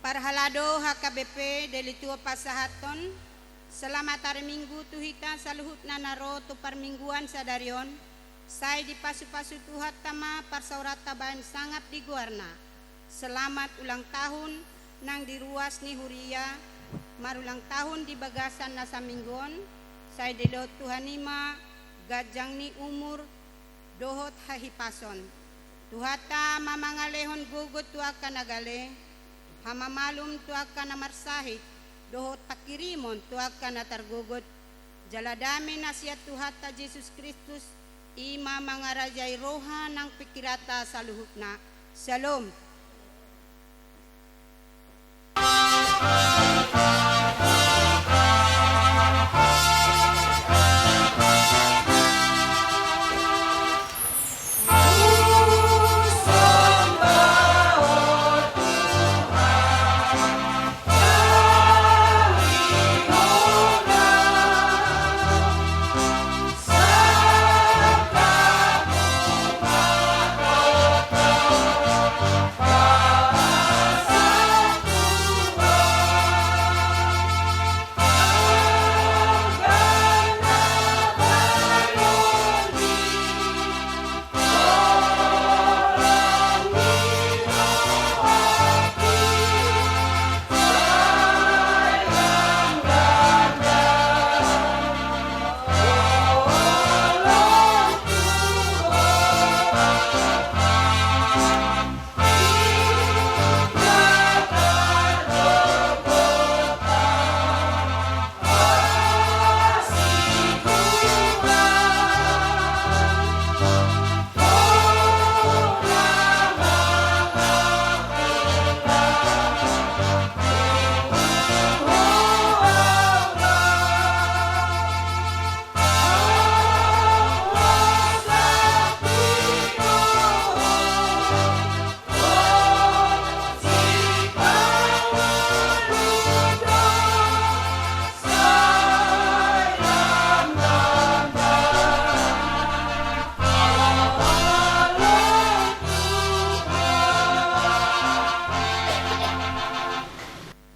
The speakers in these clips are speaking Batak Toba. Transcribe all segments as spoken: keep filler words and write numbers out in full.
Parhalado H K B P Deli Tuo pasahathon selamat ari Minggu tu hita saluhutna na ro tu parmingguan sadari on, sai dipasupasu Tuhanta ma parsaoranta baen sangap di goarna. Selamat ulang tahun nang di ruas ni huria, marulang tahun di bagasan na saminggu on, sai dilehon Tuhan i ma ganjang ni umur, dohot hahipason. Tuhanta ma mangalehon gogo tu angka na gale, hamamalum tu angka na marsahit, dohot panghirimon tu angka na targogot. Jala dame na sian Tuhanta Jesus Kristus, i ma mangarajai roha nang pingkiranta saluhutna. Syalom.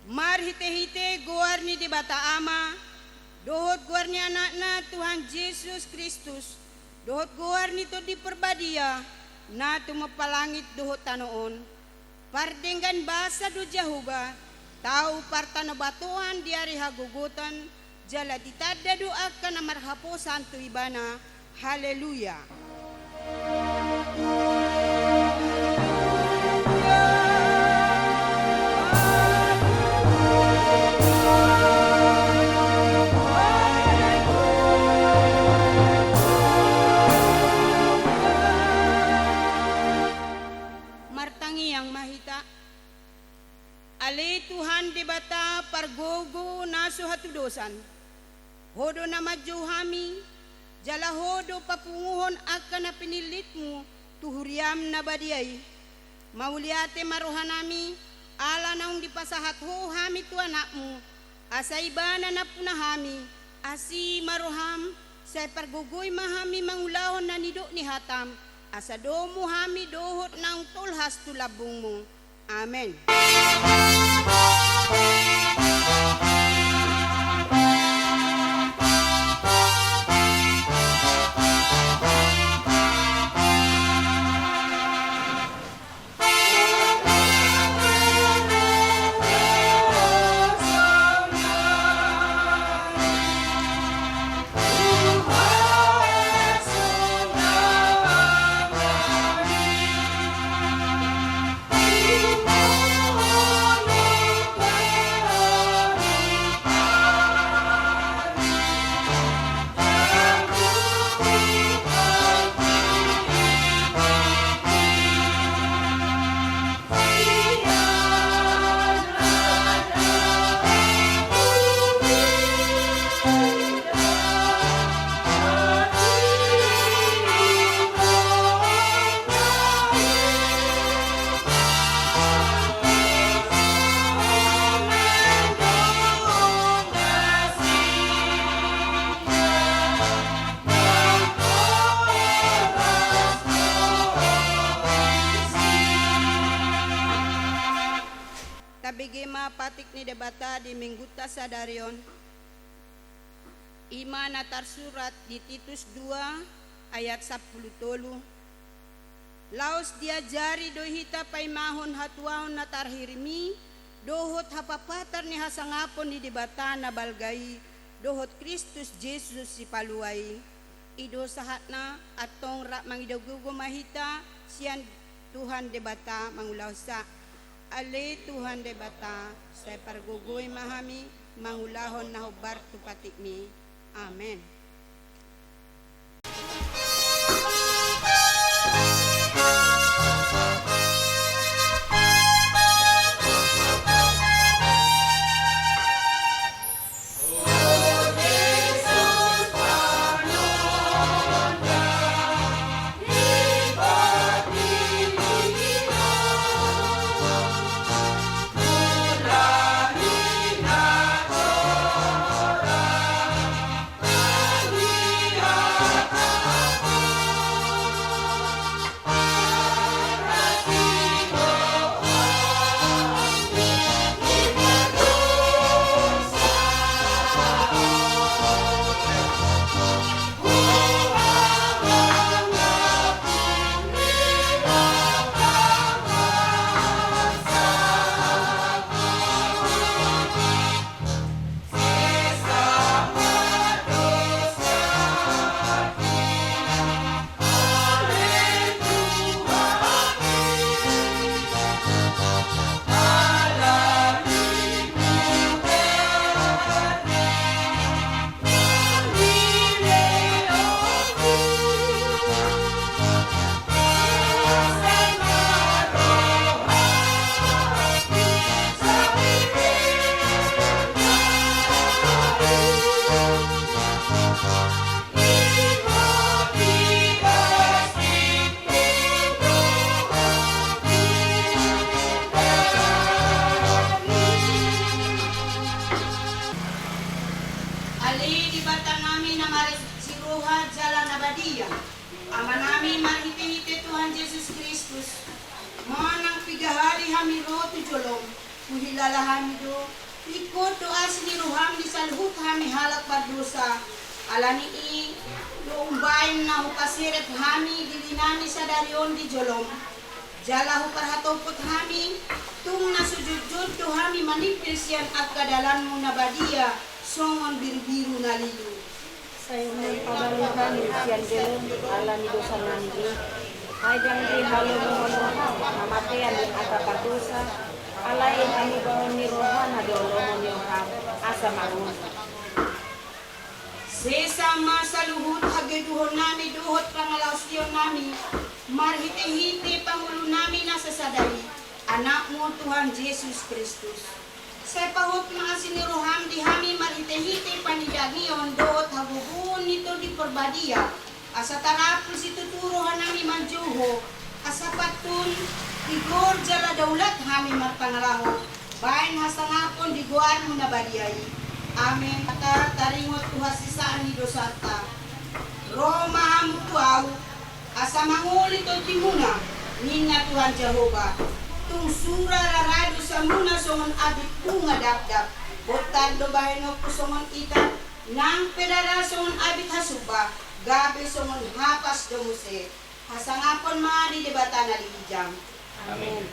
Marhitehite goar ni Debata Ama, dohot goar ni Anakna Tuhan Jesus Kristus, dohot goar ni Tondi Parbadia, na tumompa langit dohot tano on. Pardenggan basa do Jahowa, tau partanobatoan di ari hagogotan, jala ditanda do angka na marhaposan tu Ibana. Haleluya. Martangiang ma hita. Ale Tuhan Debata pargogo na so hatudosan, Ho do na manjou hami, jala Ho do papunguhon angka na pinillitMu tu huriaM na badia i. Mauliate ma rohanami, ala naung dipasahat Ho hami tu AnakMu, asa Ibana nampuna hami. Asi ma rohaM, sai pargogoi ma hami mangulahon na nidok ni hataM, asa domu hami dohot naung tolhas tu lambungMu. Amen. Tabege ma patik ni Debata di Minggunta sadari on. I ma na tarsurat di Titus dua ayat sampulu tolu. Laos diajari do hita paimahon hatuaon na tarhirim i, dohot hapapatar ni hasangapon ni Debata na balga i, dohot Kristus Jesus Sipalua i. I do sahatna, antong rap mangido gogo ma hita sian Tuhan Debata mangulahonsa. Ale Tuhan Debata, sai pargogoi ma hami mangulahon na hombar tu patikmi. Amen. Ale Debatanami na marasi roha jala na badia, Amanami marhitehite Tuhan Jesus Kristus, manang piga hali hami ro tu jolom, huhilala hami do, ingkon do asi ni roham di saluhut hami halak pardosa. Ala ni i do umbaen na hupaseret hami dirinami sadari on di jolom. Jala huparhatopot hami, tung na so jotjot do hami manimpil sian angka dalanmu na badia, songon birubiru na lilu. Sai unang pabalu hami sian jolom ala ni dosanami i. Ai jang di halomohon roham, hamatean di angka pardosa, alai hamubaon ni roham do lomo ni roham, asa marunjuk. Sesa ma saluhut hagedukonnami dohot pangalaosionnami, marhitehite pangulunami na sasada i, Anakmu Tuhan Jesus Kristus. Sai pahot ma asi ni roham di hami marhitehite panidangion dohot hagogoon ni Tondi Parbadia, asa tarapul situtu rohanami manjou Ho, asa pantun, tigor jala daulat hami marpangalaho, baen hasangapon di goarmu na badia i. Amen. Ata taringot tu hasesaan ni dosanta. Ro ma hamu tu Ahu, asa mangoli tondimuna, ninna Tuhan Jahowa. Tung sura rara dosamuna songon abit bunga dapdap, bontar do bahenonku songon itar, nang pe rara songon abit hasumba, gabe songon hapas do muse. Hasangapon ma di Debata na di ginjang. Amen.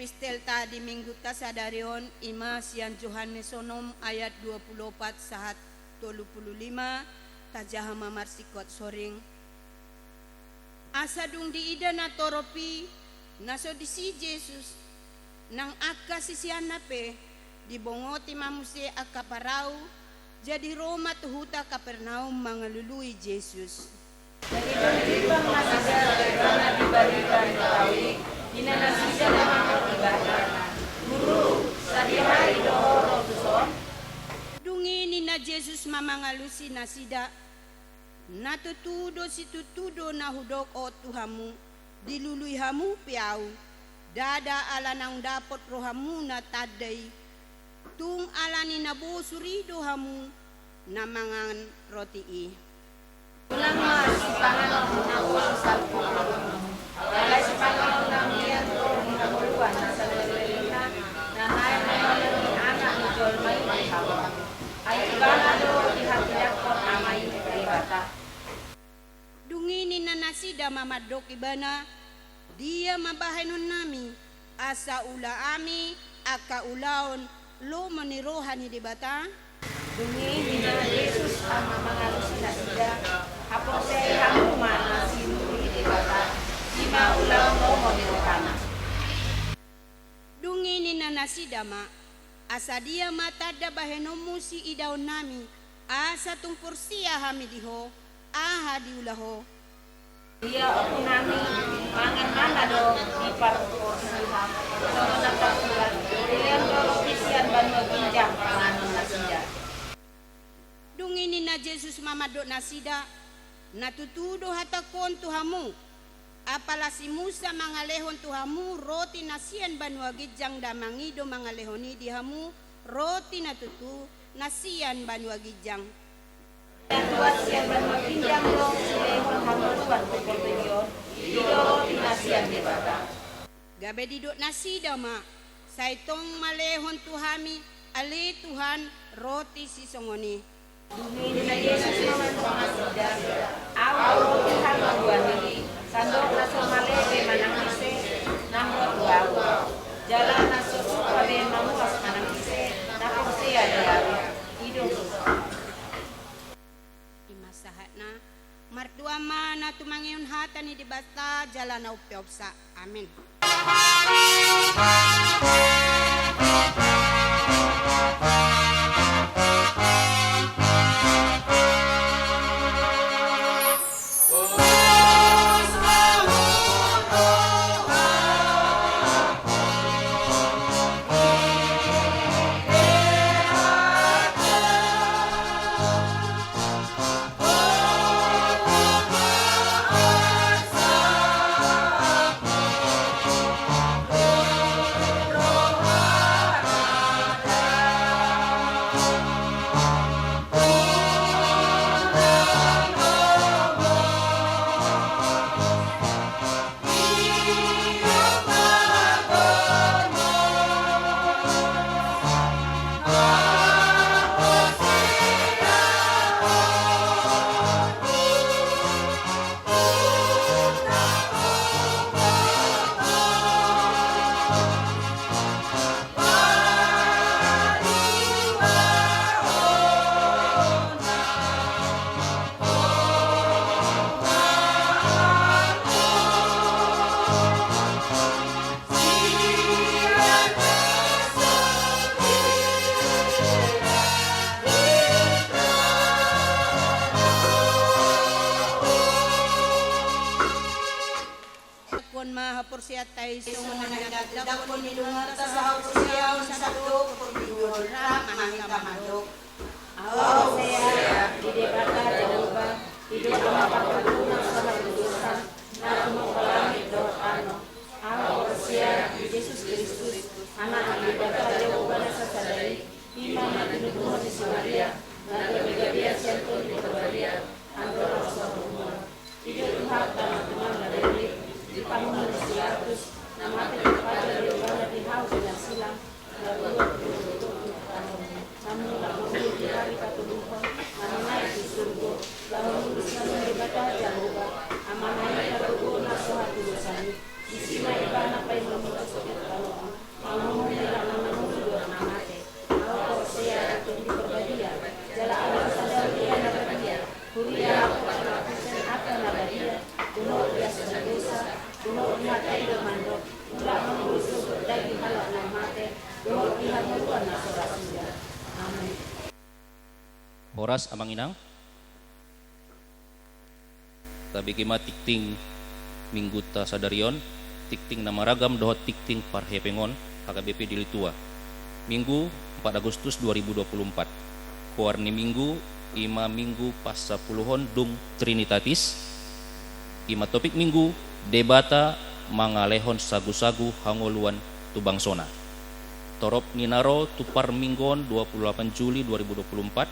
Epistelta di Minggunta sadari on i ma sian Johannes onom ayat dua pulu opat sahat tolu pulu lima. Tajaha ma marsingkot soring. Asa dung diida natorop i na so disi Jesus, nang angka siseanna pe, dibongoti ma muse angka parau, jadi ro ma tu huta Kapernaum mangalului Jesus. Jadi dung ditimbang nasida roha ibana di bariba ni tao i, ninna nasida ma mangido tu ibana, Guru, sadihari do Ho ro tuson? Dung i ninna Jesus ma mangalusi nasida, na tutu do situtu do na hudok on tu hamu, dilului hamu pe Ahu, ndada ala naung dapot rohamuna tanda i, tung ala ni na bosur i do hamu na mangan roti i. Unang ma sipanganon na ulos salpu, alai sipanganon na mian do di hangoluan na saleleng ni lelengna, na naeng mambahen Anak ni jolma i di hamu. Ai ibana do dihatindanghon Ama i Debata. Dung i ninna nasida ma mandok ibana, Dia ma bahenonnami, asa ula hami angka ulaon lomo ni roha ni Debata? Dung i ninna Jesus ma mangalusi nasida, Haporseai hamu ma na silului Debata, i ma ulaon lomo ni rohana. Dung i ninna nasida ma, Asa dia ma tanda bahenonmu siidaonnami, asa tung porsea hami di Ho, aha diula Ho? Dia ompung nami, mangan manna do di parporsiha, songon na tarsurat, Dilehon do roti sian banua ginjang panganon nasida. Dung i ninna Jesus ma mandok nasida, Na tutu do hatangku on tu hamu, apala si Musa mangalehon tu hamu roti na sian banua ginjang, damang i do mangalehon i di hamu roti na tutu na sian banua ginjang. Na tuat sian banua ginjang do silehon hangoluan tu portibi on, i do roti na sian Debata. Gabe didok nasida ma, Sai tong ma lehon tu hami ale Tuhan roti sisongon i. Dung i ninna Jesus ma manjou nasida, Ahu do roti hangoluan i, sandok na so male be manang ise, nang ro tu Ahu. Jala na so tupa be mamuas manang ise, na porsea di Ahu. I do huso. I ma sahatna. Martua ma na tumangihon hata ni Debata jala na umpeopsa. Amen. Dapot ma haporseaonta i songon na hinatandangkon ni dongan ta sahaporseaon, sandok portibi on. Rap ma hita mandok. Ahu porsea di Debata Jahowa, i do Ama partubu na so hatudosan, na tumompa langit dohot tano. Ahu porsea di Jesus Kristus, Anak ni Debata Jahowa na sasada i, i ma na tinubuhon ni si Maria, na gabegabean sian Tondi Porbadia, andorang so hurang. I do Tuhanta na tumanda diri, di pangulu ni si Pilatus, na mate tarpajal do ibana di hau pinarsilang, na tuat di tolu pulu tolu tano, na mulak mangolu di ari patoluhon, na manaek tu surgo, laho mangolu sian Debata Jahowa, Amana i na gogo na so hatudosan i. Disi ma ibana paima muse tu tano on. Horas amang inang. Tabege ma tingting mingguta sadari on, tingting na maragam dohot tingting parhepeng on, H K B P Deli Tua. Minggu, empat Agustus dua ribu dua puluh empat. Goar ni minggu, i ma minggu pasapuluhon dung Trinitatis. I ma topik minggu, Debata mangalehon sagusagu hangoluan tu bangsona. Torop ni na ro tu parmingguon dua puluh delapan Juli dua ribu dua puluh empat,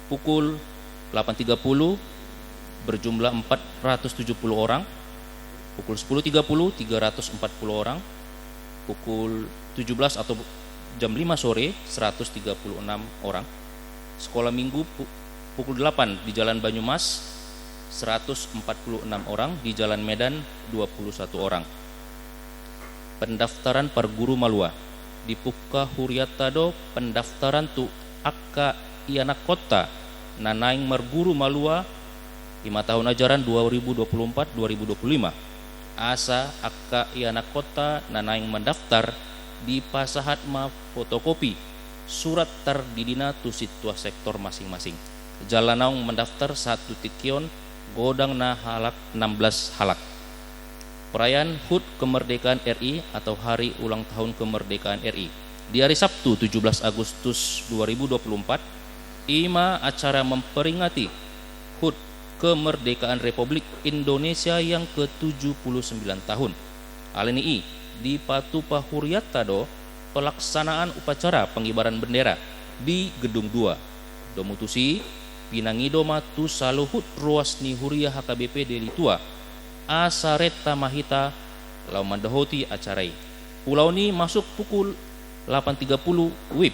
pukul delapan tiga puluh berjumlah empat ratus tujuh puluh orang, pukul sepuluh tiga puluh tiga ratus empat puluh orang, pukul tujuh belas atau jam lima sore seratus tiga puluh enam orang. Sekolah minggu pu-, pukul delapan di Jalan Banyumas, seratus empat puluh enam orang, di Jalan Medan, dua puluh satu orang. Pendaftaran parguru malua. Dipungka hurianta do pendaftaran tu angka ianakhonta na naeng marguru malua, i ma tahun ajaran dua ribu dua puluh empat dua ribu dua puluh lima. Asa angka ianakhonta na naeng mandaftar dipasahat ma fotokopi surat tardidina tu sintua sektor masing-masing. Jala naung mandaftar sahat tu tingki on godang na halak enam belas halak. Perayaan HUT Kemerdekaan R I atau Hari Ulang Tahun Kemerdekaan R I. Di hari Sabtu tujuh belas Agustus dua ribu dua puluh empat, i ma acara memperingati HUT Kemerdekaan Republik Indonesia yang ketujuh puluh sembilan tahun. Alani i, dipatupa hurianta do pelaksanaan upacara pengibaran bendera di Gedung dua. Domu tusi, pinangido ma tu saluhut ruas ni huria H K B P Deli Tua, asa renta ma hita laho mandohoti acara i. Ulaon i masuk pukul delapan tiga puluh WIB.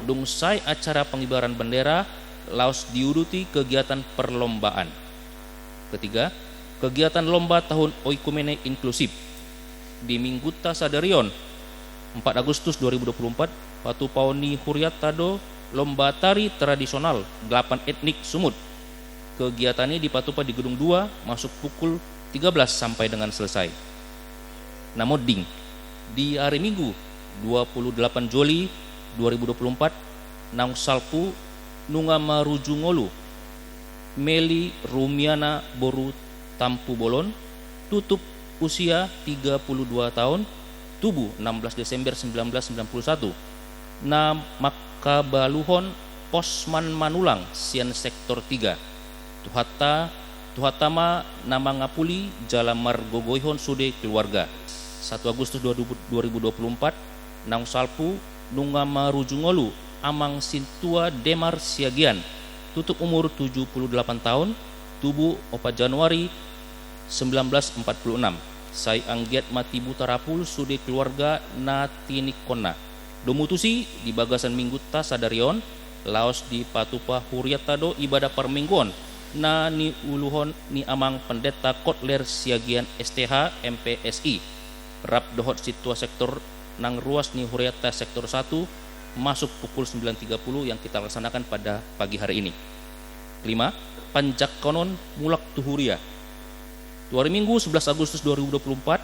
Dung sae acara pengibaran bendera, laos diuduti kegiatan perlombaan. Ketiga, kegiatan lomba tahun oikumene inklusif. Di mingguta sadari on, empat Agustus dua ribu dua puluh empat, patupaon ni hurianta do lomba tari tradisional delapan etnik Sumut. Kegiatan i dipatupa di Gedung dua, masuk pukul tiga belas sampai dengan selesai. Na monding, di ari Minggu, dua puluh delapan Juli dua ribu dua puluh empat, naung salpu nunga maruju ngolu Meli Rumiana boru Tampubolon, tutup usia tiga puluh dua tahun, tubu enam belas Desember sembilan belas sembilan puluh satu, na mangkabaluhon Posman Manulang sian sektor tiga. Tuhanta, Tuhanta ma na mangapuli jala margogoihon sude keluarga. Satu Agustus dua ribu, dua ribu dua puluh empat, naung salpu, nunga maruju ngolu Amang Sintua Demar Siagian, tutup umur tujuh puluh delapan tahun, tubu opat Januari sembilan belas empat puluh enam. Sai anggiat ma tibu tarapul sude keluarga na tinikkonna. Domu tusi, di bagasan mingguta sadari on, laos dipatupa hurianta do ibadah parmingguon na niuluhon ni Amang Pendeta Kotler Siagian S T H, M P S I, rap dohot sintua sektor nang ruas ni hurianta sektor satu, masuk pukul sembilan tiga puluh yang kita laksanakan pada pagi hari ini. Lima, panjangkonon mulak tu huria. Tu ari Minggu sebelas Agustus dua ribu dua puluh empat,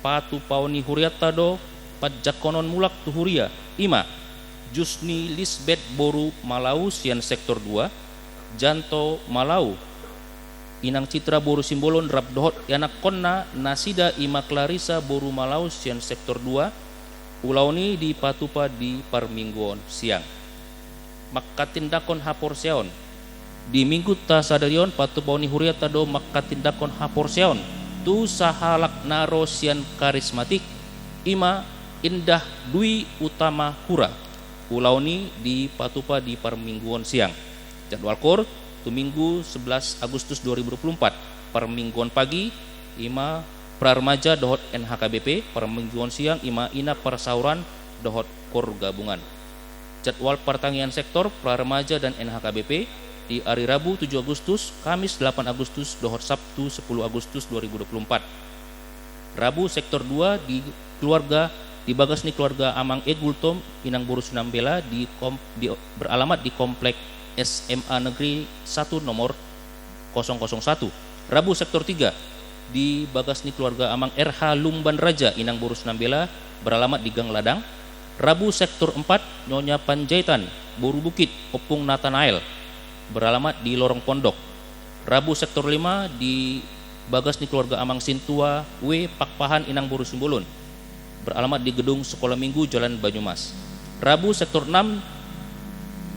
patupaon ni hurianta do panjangkonon mulak tu huria, i ma Jusni Lisbet boru Malau sian sektor dua, Janto Malau, Inang Citra boru Simbolon rap dohot ianakkonna nasida, i ma Clarissa boru Malau sian sektor dua. Ulaon i dipatupa di parmingguon siang. Manghatindanghon haporseaon. Di mingguta sadari on patupaon ni hurianta do manghatindanghon haporseaon tu sahalak na ro sian karismatik, i ma Indah Dwi Utama Hura. Ulaon i dipatupa di parmingguon siang. Jadwal koor tu Minggu sebelas Agustus dua ribu dua puluh empat, parmingguon pagi, i ma Praremaja dohot N H K B P, parmingguon siang, i ma Ina Parsauran dohot koor gabungan. Jadwal partangiangan sektor, Praremaja dan N H K B P, di ari Rabu tujuh Agustus, Kamis delapan Agustus, dohot Sabtu sepuluh Agustus dua ribu dua puluh empat. Rabu sektor dua di keluarga, di bagas ni keluarga Amang E Gultom, Inang boru Sinambela, di kom-, di, beralamat di Komplek S M A Negeri satu nomor kosong kosong satu. Rabu sektor tiga di bagas ni keluarga Amang R H Lumban Raja, Inang boru Sinambela, beralamat di Gang Ladang. Rabu sektor empat, Nyonya Panjaitan, boru Bukit, Ompung Natanael, beralamat di lorong pondok. Rabu sektor lima di bagas ni keluarga Amang Sintua W Pakpahan Inang Boru Simbolon, beralamat di gedung Sekolah Minggu Jalan Banyumas. Rabu sektor enam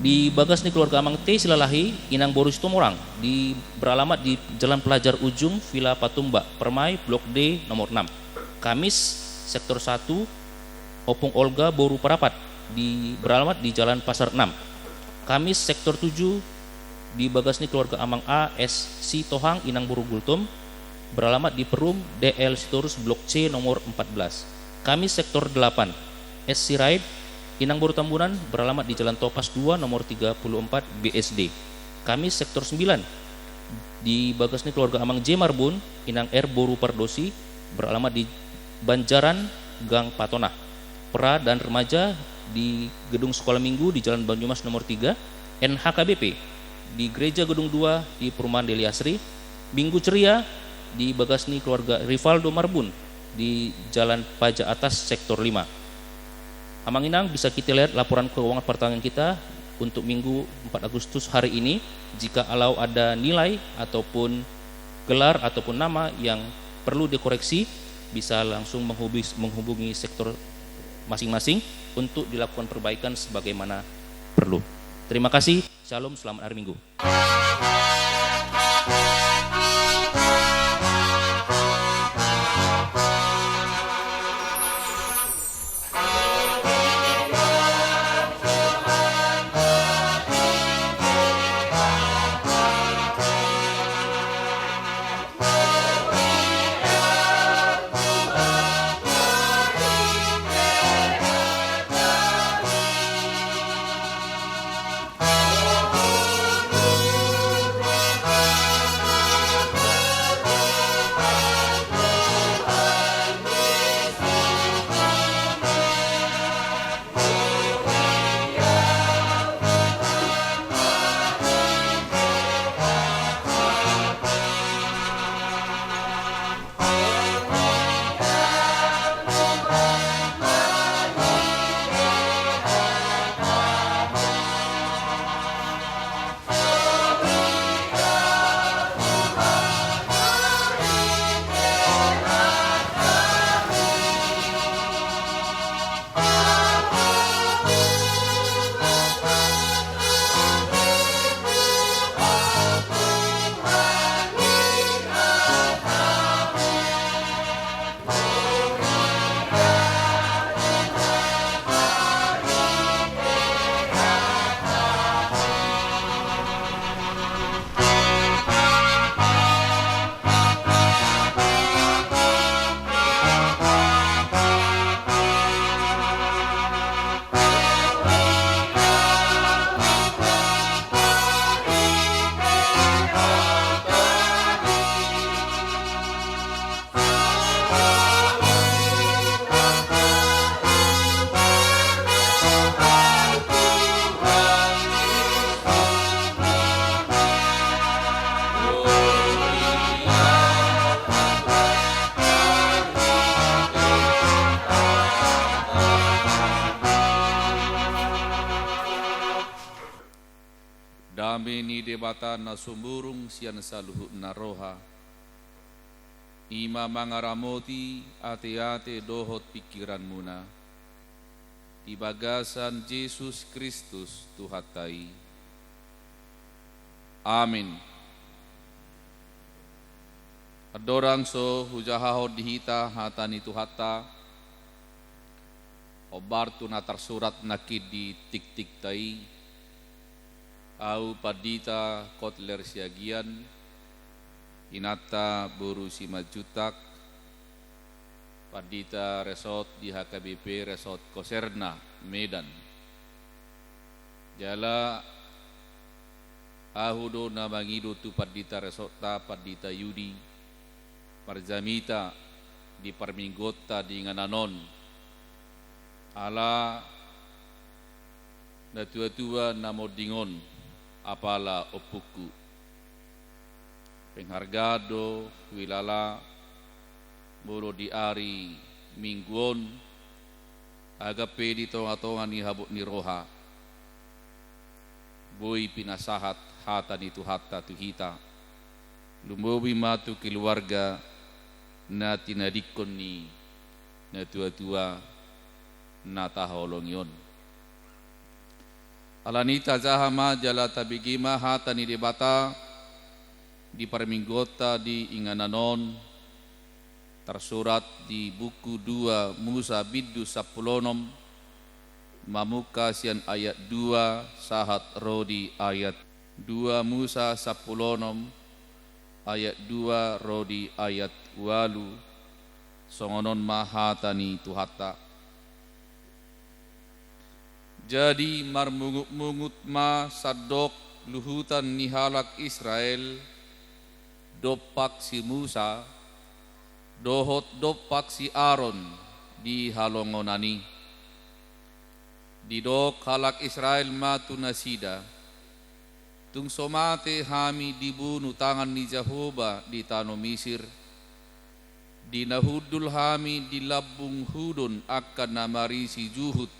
di bagas ni keluarga Amang T Silalahi Inang Boru Situmorang, di beralamat di Jalan Pelajar Ujung, Villa Patumba, Permai, Blok D, nomor enam. Kamis sektor satu, Opung Olga Boru Parapat, di beralamat di Jalan Pasar enam. Kamis sektor tujuh di bagas ni keluarga Amang A S Sitohang Inang Boru Gultom, beralamat di Perum D L Sitorus Blok C nomor empat belas. Kamis sektor delapan, S Sirait Inang Boru Tambunan, beralamat di Jalan Topas dua nomor tiga puluh empat B S D. Kamis sektor sembilan di bagas ni keluarga Amang J Marbun Inang R Boru Pardosi, beralamat di Banjaran Gang Patonah. Pra dan remaja di gedung Sekolah Minggu di Jalan Banyumas nomor tiga, N H K B P di Gereja Gedung dua di Perumahan Deli Asri. Minggu ceria di bagas ni keluarga Rivaldo Marbun di Jalan Paja Atas sektor lima. Amang Inang, bisa kita lihat laporan keuangan pertanian kita untuk Minggu empat Agustus hari ini. Jika alau ada nilai ataupun gelar ataupun nama yang perlu dikoreksi, bisa langsung menghubis-, menghubungi sektor masing-masing untuk dilakukan perbaikan sebagaimana perlu. Terima kasih. Shalom, selamat hari Minggu. Dame ni Debata na sumurung sian saluhutna roha, i ma mangaramoti ateate dohot pingkiranmuna di bagasan Jesus Kristus Tuhanta i. Amin. Andorang so hujahahon di hita hata ni Tuhanta, hombar tu na tarsurat nangkin di tingtingta i, ahu Pandita Kotler Siagian, inanta boru Simanjuntak, Pandita Resort di H K B P Resort Koserna, Medan. Jala ahu do na mangido tu Pandita Resortta, Pandita Yudi, marjamita di parmingguonta di inganan on. Ala natuatua na monding on, apala ompungku. Penghargaan do huilala molo di ari Minggu on, agap pe di tongatonga ni habot ni roha, boi pinasahat hata ni Tuhanta tu hita. Lumobi ma tu keluarga na tinadingkon ni natuatua na tahaholongi on. Alani i tajaha ma jala tabege ma hata ni Debata di parmingguonta di inganan on, tarsurat di buku dua Musa bindu sampulu onom, mamungka sian ayat dua sahat ro di ayat, dua Musa sampulu onom ayat dua ro di ayat ualu. Songon on ma hata ni Tuhanta. Jadi marmungutmungut ma sandok luhutan ni halak Israel dompak si Musa dohot dompak si Aron di halongonan i. Didok halak Israel ma tu nasida: Tung so mate hami dibunu tangan ni Jahowa di tano Misir, di na hundul hami di lambung hudon angka na marisi juhut,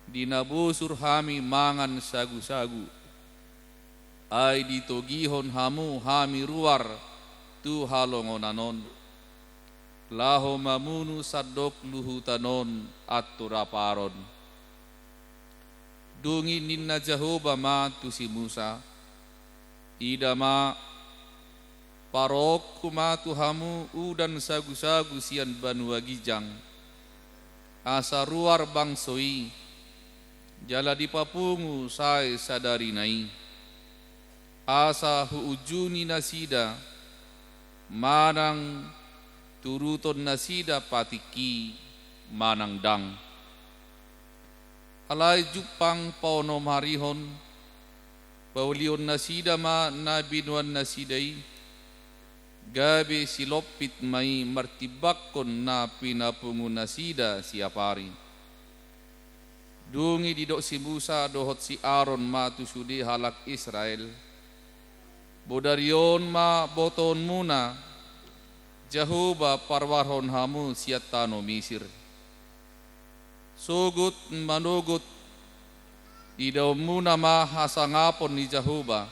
di na bosur hami mangan sagusagu. Ai ditogihon hamu hami ruar tu halongonan on, laho mamunu sandok luhutan on antu rap Aron. Dung i ninna Jahowa ma tu si Musa: Ida ma, paroonku ma tu hamu udan sagusagu sian banua ginjang, asa ruar bangso i, jala dipapungu sae sadarina i, asa huunjuni nasida, manang turuton nasida patikki manang ndang. Alai jumpang paonomharihon, paulihon nasida ma na binoan nasida i, gabe silompit ma i martimbangkon na pinapungu nasida siap ari. Dung i didok si Musa dohot si Aron ma tu sude halak Israel: Bodari on ma botoonmuna Jahowa paruarhon hamu sian tano Misir. Sogot manogot idaonmuna ma hasangapon ni Jahowa,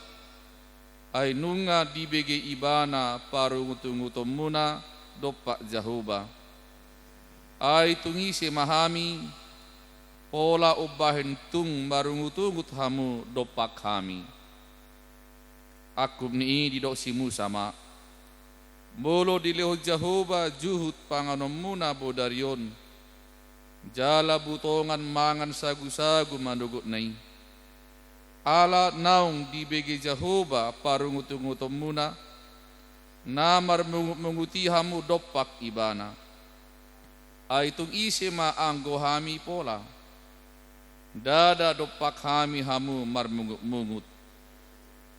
ai nunga dibege Ibana parungutungutonmuna dompak Jahowa. Ai tung ise ma hami, pola umbahen tung marungutungut hamu dompak hami? Angkup ni i didok si Musa ma: Molo dilehon Jahowa juhut panganonmuna bodari on, jala butongan mangan sagusagu manogotna i, ala naung dibege Jahowa parungutungutonmuna, na marmungutmungut i hamu dompak Ibana. Ai tung ise ma anggo hami pola? Ndada dompak hami hamu marmungutmungut,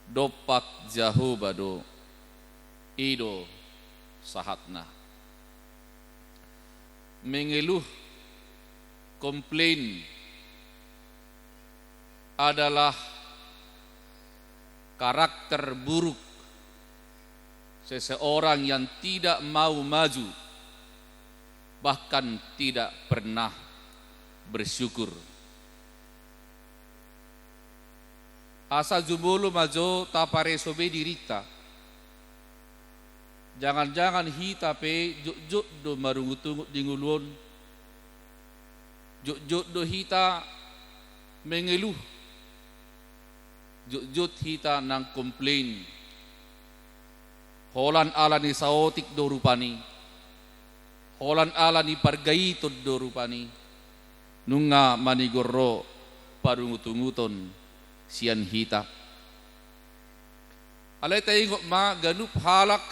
dompak Jahowa do. I do sahatna. Mengeluh, komplain, adalah karakter buruk seseorang yang tidak mau maju, bahkan tidak pernah bersyukur. Asa jumolo ma jo tapareso be dirinta. Jangan-jangan hita pe jotjot do marungutungut di ngolu on. Jotjot do hita mengeluh. Jotjot hita nang komplain. Holan ala ni saotik do rupani. Holan ala ni pargaiton do rupani. Nunga manigor ro parungutunguton sian hita. Alai taingot ma, ganup halak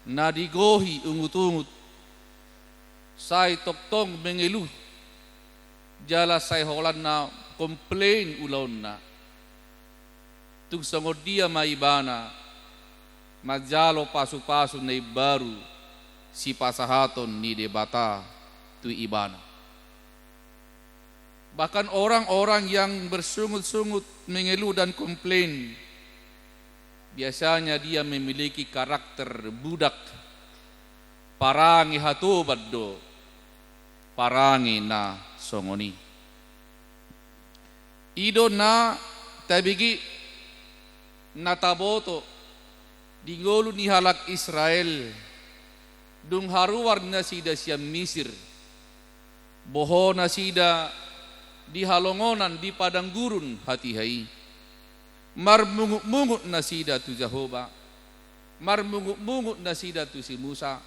na digohi ungutungut, sai tongtong mengeluh, jala sai holan na komplain ulaonna. Tung songon dia ma ibana manjalo pasupasu na imbaru sipasahaton ni Debata tu ibana? Bahkan orang-orang yang bersungut-sungut, mengeluh dan komplain, biasanya dia memiliki karakter budak, parange hatoban do parange na songon i. I do na tabege Na taboto di ngolu ni halak Israel, dung haruar nasida sian Misir, boho nasida di halongonan di padang gurun hatiha i. Marmungutmungut nasida tu Jahowa, marmungutmungut nasida tu si Musa,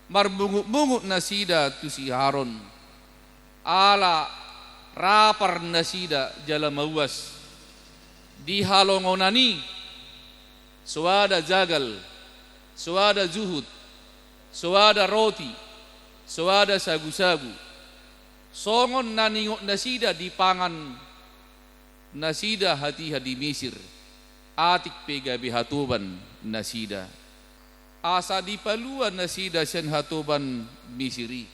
marmungutmungut nasida tu si Aron. Ala rapar nasida jala mauas. Di halongonan i, soada jagal, soada juhut, soada roti, soada sagusagu. Songon na ningot nasida dipangan nasida hatiha di Misir, atik pe gabe hatoban nasida. Asa dipalua nasida sian hatoban Misir i.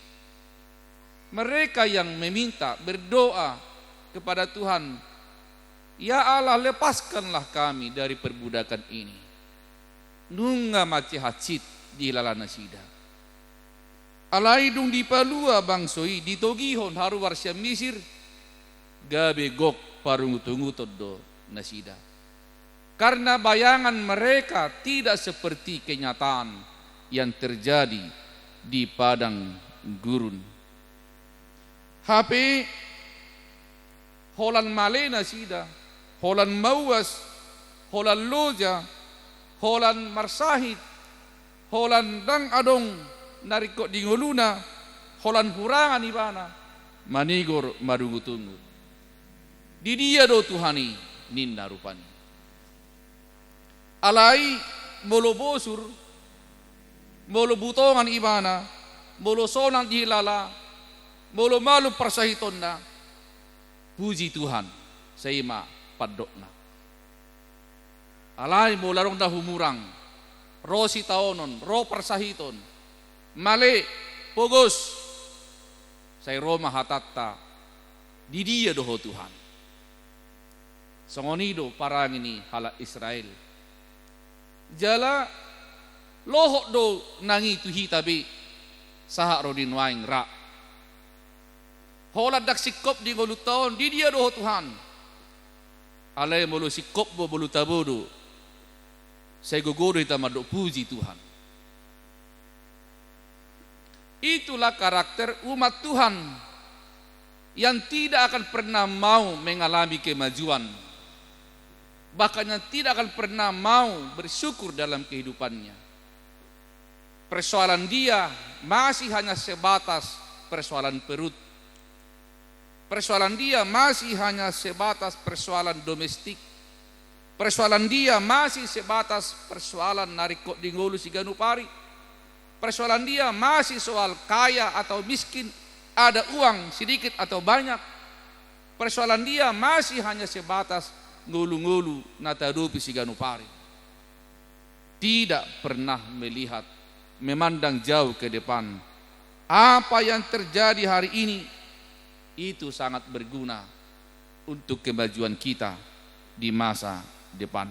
Mereka yang meminta, berdoa kepada Tuhan, "Ya Allah, lepaskanlah kami dari perbudakan ini." Nunga mansai hansit dihilala nasida. Alai dung dipalua bangso i, ditogihon haruar sian Misir, gabe gok parungutunguton do nasida. Karena bayangan mereka tidak seperti kenyataan yang terjadi di padang gurun. Hape holan male nasida, holan mauas, holan loja, holan marsahit, holan ndang adong na ringkot di ngoluna, holan hurangan ibana, manigor marungutungut. Di dia do Tuhan i, ninna rupani. Alai molo bosur, molo butongan ibana, molo sonang dihilala, molo malum parsahitonna, puji Tuhan, sai ma pandokna. Alai molo adong na humurang, ro sitaonon, ro parsahiton, male, pogos, sai ro ma hatanta, di dia do ho Tuhan. Songon i do parange ni halak Israel. Jala lohot do nang i tu hita be, sahat ro di nuaeng ra. Holan ndang singkop di ngolunta on, di dia do ho Tuhan. Alai molo singkop do, molo tabo do, sai gogo do hita mandok puji Tuhan. Itulah karakter umat Tuhan yang tidak akan pernah mau mengalami kemajuan, bahkan yang tidak akan pernah mau bersyukur dalam kehidupannya. Persoalan dia masih hanya sebatas persoalan perut. Persoalan dia masih hanya sebatas persoalan domestik. Persoalan dia masih sebatas persoalan na ringkot di ngolu siganup ari. Persoalan dia masih soal kaya atau miskin, ada uang sedikit atau banyak. Persoalan dia masih hanya sebatas ngolu-ngolu na tahadopi siganup ari. Tidak pernah melihat, memandang jauh ke depan. Apa yang terjadi hari ini, itu sangat berguna untuk kemajuan kita di masa depan.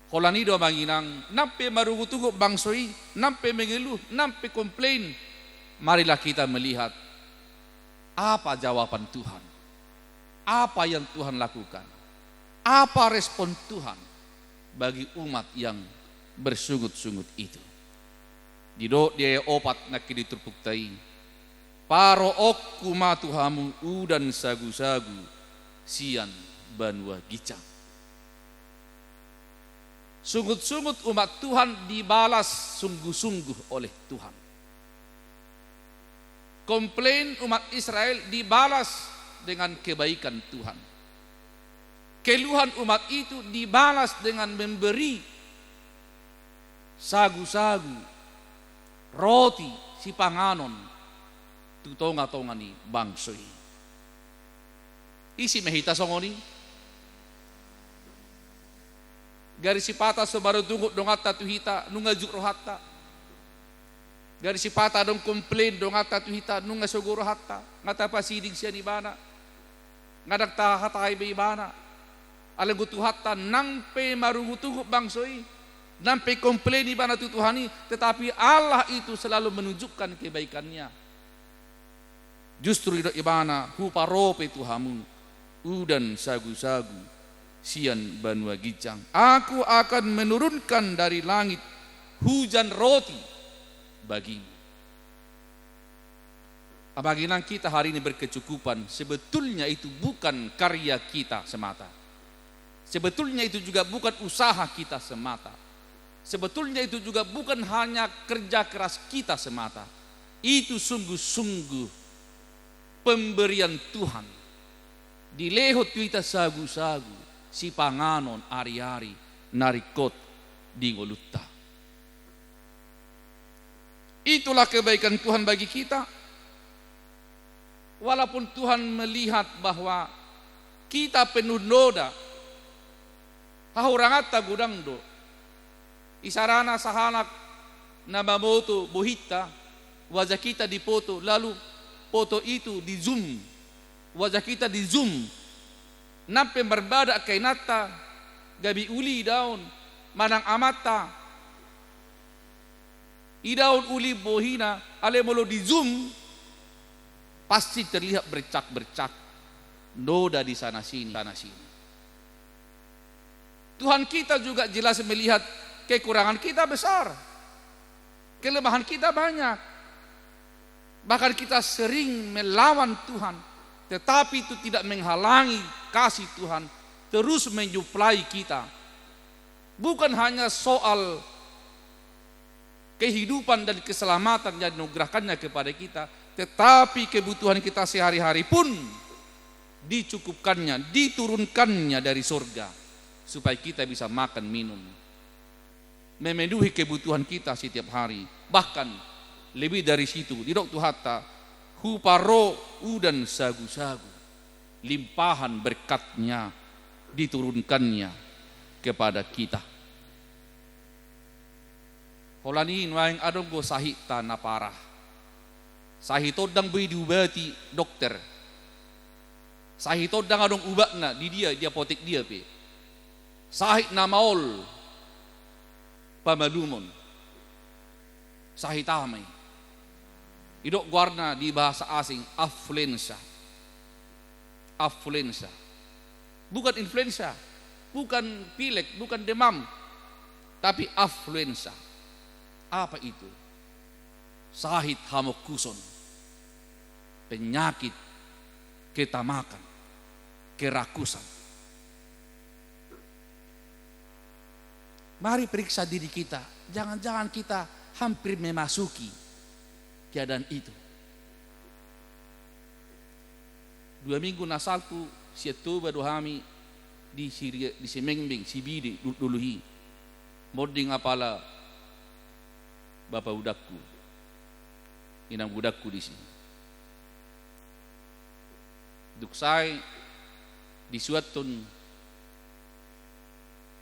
Holan i do, amang inang, nang pe marungutungut bangso i, nang pe mengeluh, nang pe komplain, marilah kita melihat apa jawaban Tuhan, apa yang Tuhan lakukan, apa respon Tuhan bagi umat yang bersungut-sungut itu. Didok di ayat opat nangkin di turpukta i, "Paroonku ma tu hamu udan sagusagu sian banua ginjang." Sungut-sungut umat Tuhan dibalas sungguh-sungguh oleh Tuhan. Komplain umat Israel dibalas dengan kebaikan Tuhan. Keluhan umat itu dibalas dengan memberi sagu-sagu, roti, sipanganon tu tonga-tonga ni bangso i. Ise ma hita songon i? Gari sipata so marungutungut donganta tu hita, nunga jut rohanta. Gari sipata adong komplain donganta tu hita, nunga sogo rohanta, nga tapasiding sian ibana, nga ndang tahatai be ibana. Alai anggo Tuhanta, nang pe marungutungut bangso i, nang pe komplain ibana tu Tuhan i, tetapi Allah itu selalu menunjukkan kebaikan-Nya. Justru didok ibana, huparope tu hamu udan sagu-sagu sian banua ginjang. Aku akan menurunkan dari langit hujan roti bagimu. Amang inang, kita hari ini berkecukupan, sebetulnya itu bukan karya kita semata. Sebetulnya itu juga bukan usaha kita semata. Sebetulnya itu juga bukan hanya kerja keras kita semata. Itu sungguh-sungguh pemberian Tuhan. Dilehon tu hita sagu-sagu, sipanganon ari-ari, na ringkot di ngolunta. Itulah kebaikan Tuhan bagi kita. Walaupun Tuhan melihat bahwa kita penuh noda, hahuranganta godang do. Isarana sahalak na mamoto bohinta, wajah kita dipoto, lalu foto itu di-zoom, wajah kita di-zoom. Nang pe marbada angka inanta, gabe uli idaon, manang amanta, idaon uli bohina, alai molo di-zoom, pasti terlihat bercak-bercak noda di sana sini, sana sini. Tuhan kita juga jelas melihat kekurangan kita besar. Kelemahan kita banyak. Bahkan kita sering melawan Tuhan, tetapi itu tidak menghalangi kasih Tuhan terus menyuplai kita. Bukan hanya soal kehidupan dan keselamatan yang dianugerahkannya kepada kita, tetapi kebutuhan kita sehari-hari pun dicukupkannya, diturunkannya dari sorga, supaya kita bisa makan minum, memenuhi kebutuhan kita setiap hari. Bahkan lebih dari situ, didok Tuhanta, huparo udan sagu-sagu, limpahan berkatnya diturunkannya kepada kita. Holan i nuaeng adong do sahit na parah. Sahit on ndang boi diubati dokter. Sahit on ndang adong ubatna di dia, di apotek dia pe. Sahit na maol pamalumon. Sahit ama i. Didok goarna di bahasa asing, afluensa. Afluensa. Bukan influensa, bukan pilek, bukan demam, tapi afluensa. Apa itu? Sahit hamongkuson, penyakit ketamakan, kerakusan. Mari periksa diri kita, jangan-jangan kita hampir memasuki keadaan itu. Dua minggu na salpu, sian Toba do hami di Siria, di Simengbeng, Sibide, dul-, dulu hi. Monding apala bapa udakku, inang udakku disi. Dung sae disuathon,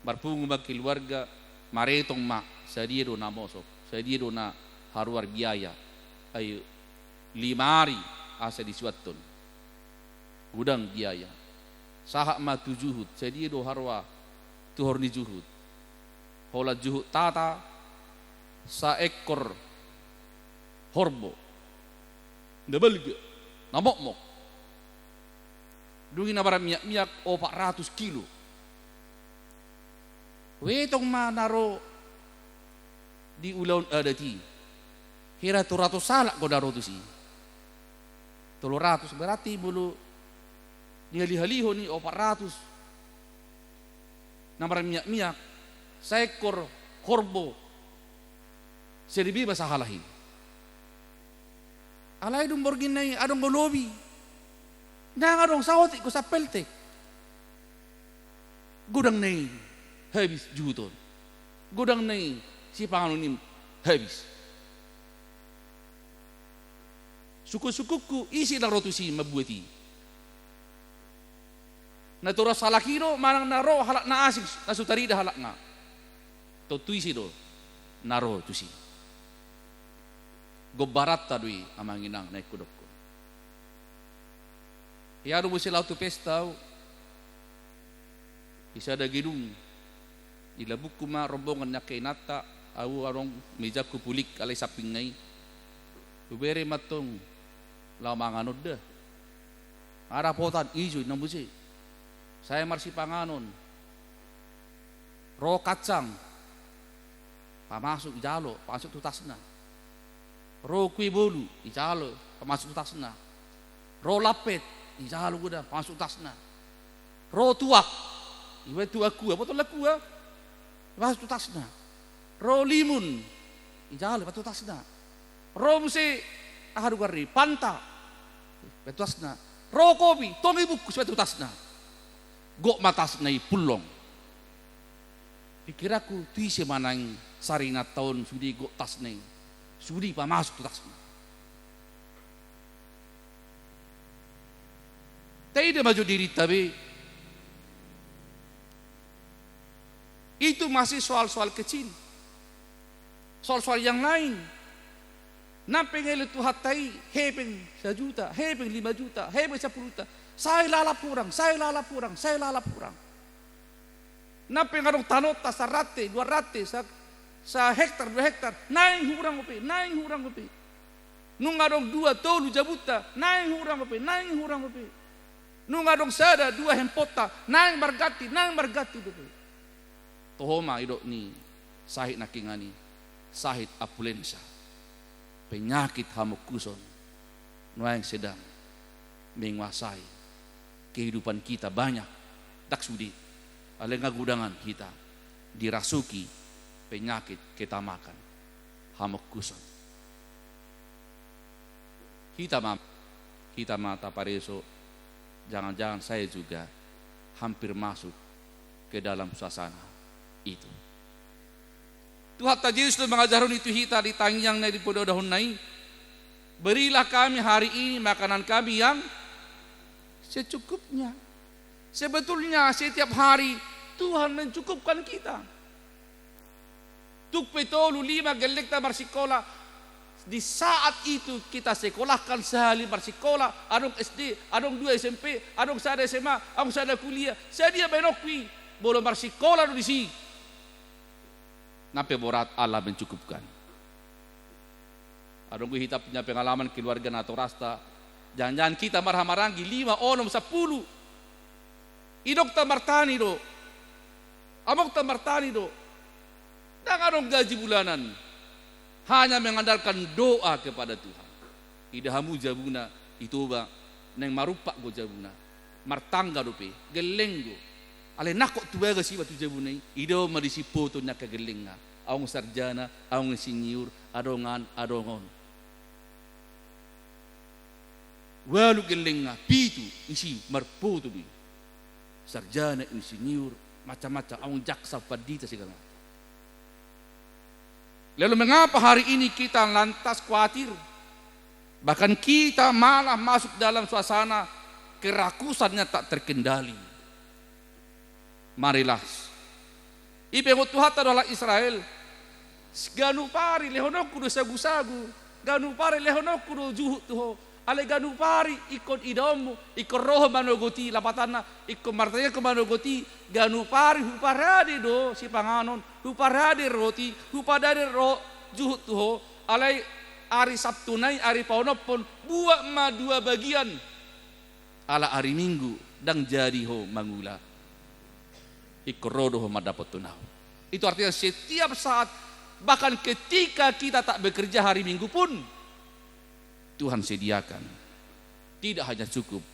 marpungu ma keluarga, maretong ma sadia do na mosok, sadia do na haruar biaya. Ai lima ari asa disuathon. Godang biaya. Sahat ma tu juhut, sadia do haroa tuhor ni juhut. Holan juhut tata, saekkor horbo. Na balga, na mokmok. Dung i na marmiak-miak opat ratus kilo. Huetong ma na ro di ulaon adat i. Hira tolu ratus halak do na ro tusi. Tolu ratus, berarti molo dihalihalihon i opat ratus. Na marmiak-miak, saekkor horbo, selebihna sahalak i. Alai dung borngin na i adong do lobi. Ndang adong saotik do sampeltek. Godang na i habis juhut on. Godang na i sipanganon i habis. Sungkun-sungkunku, ise na ro tusi mambuat i? Na tolu ratus halak i do, manang na ro halak na asing, na so tarida halakna? Tontu ise do na ro tusi? Gombaranta do i, amang inang, naeng hudokkon. Ia dung muse laho tu pesta ahu, di sada gedung, dilabungku ma rombongan ni angka inanta, ahu adong mejangku pulik alai sampingna i. Hubere ma antong laho mangan on da. Nga dapotan, ijo inna muse. Sae marsipanganon, Ro kacang, pamasuk, ijalo, pamasuk tu tasna. Ro kue bolu, ijalo, pamasuk tu tasna. Ro lampet, ijalo godang, pamasuk tu tasna. Ro tuak, iba tuak kua, botol kua, pamasuk tu tasna. Ro limun, ijalo, pamasuk tu tasna. Ro muse, aha do goarna i, Fanta, pamasuk tu tasna. Ro kopi, tong i bungkus, pamasuk tu tasna. Gok ma tasna i pullong. Pikiranku, tu ise ma naeng sarinanta on sude gok tasna i, sude pamasuk tu tasna. Taida ma jo dirinta be. Itu masih soal-soal kecil. Soal-soal yang lain. Nang pengelek Tuhanta i, hepeng sajuta, hepeng lima juta, hepeng sampulu juta. Sai lalap hurang, sai lalap hurang, sai lalap hurang. Nang pe adong tanonta sarante, dua rante, sa, sahektar, dua hektar, naeng hurang dope, naeng hurang dope. Nunga adong dua, tolu jabunta, naeng hurang dope, naeng hurang dope. Nunga adong sada, dua hemponta, naeng marganti, naeng marganti dope. Toho ma didok ni sahit nangkiningan i, sahit ampulensa. Penyakit hamongkuson nuaeng sedang menguasai kehidupan kita banyak, ndang sude, alai nga godangan hita dirasuki penyakit ketamakan, hamongkuson. Hita ma, hita ma tapareso, jangan-jangan saya juga hampir masuk ke dalam suasana itu. Tuhanta Jesus do mangajarhon i tu hita di tangiangna di podahonna i, "Berilah kami hari ini makanan kami yang secukupnya." Sebetulnya setiap hari Tuhan mencukupkan kita. Tung pe tolu lima gellengta marsikola, di saat itu kita sekolahkan sahali marsikola, adong S D, adong dua S M P, adong sada S M A, adong sada kuliah, sadia baenonku i, molo marsikola do disi. Nang pe borat, Allah mencukupkan. Adong do hita punya pengalaman keluarga natorasta, jangan-jangan hita marhahamaranggi lima, onom, sampulu. Indongta martani do, amongta martani do. Ndang adong gaji bulanan, hanya mengandalkan doa kepada Tuhan. Ida hamu jabuna i Toba, naeng marumpak do jabuna, martangga dope, gelleng do. Alai nangkok tu bagas iba tu jabuna i, idaon ma disi foto ni angka gellengna. Adong sarjana, adong insinyur, adong an, adong on. Ualu gellengna, pitu, isi marfoto do i. Sarjana, insinyur, macam-macam, adong jaksa, pandita, segala macam. Lalu mengapa hari ini kita lantas khawatir? Bahkan kita malah masuk dalam suasana kerakusan yang tak terkendali. Marilah. I pe ingot Tuhanta do halak Israel. Ganup ari lehononku do sagusagu, ganup ari lehononku do juhut tu ho. Alai ganup ari ingkon idaonmu, ingkon ro ho manogot i, lapatanna, ingkon martangiang ho manogot i, ganup ari huparade do sipanganon, huparade roti, huparade ro juhut tu ho. Alai ari Sabtuna i, ari paonomhon, buat ma dua bagian. Ala ari Minggu ndang jadi ho mangula. Ingkon ro do ho mandapothon ahu. Itu artinya setiap saat, bahkan ketika kita tak bekerja hari Minggu pun, Tuhan sediakan. Tidak hanya cukup,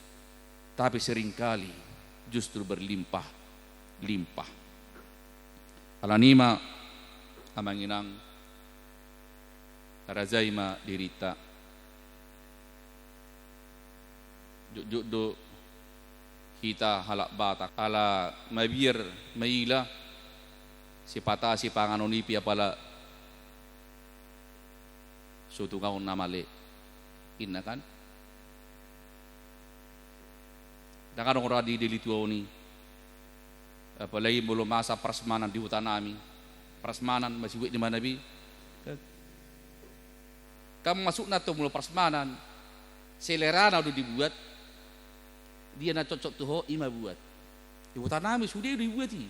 tapi seringkali justru berlimpah-limpah. Alani i ma, amang inang, rajai ma dirinta. Jotjot do hita halak Batak, ala mabiar maila, sipata sipanganon i pe apala so tunga on na male, inna kan. Ndang adong ra di deli tua on i. Apalagi molo masa prasmanan di huta nami. Prasmanan, masibuat di mana be. Kan masukna tu molo prasmanan, selerana do dibuat, dia na cocok tu ho, i ma buat. Di huta nami sude do dibuat i.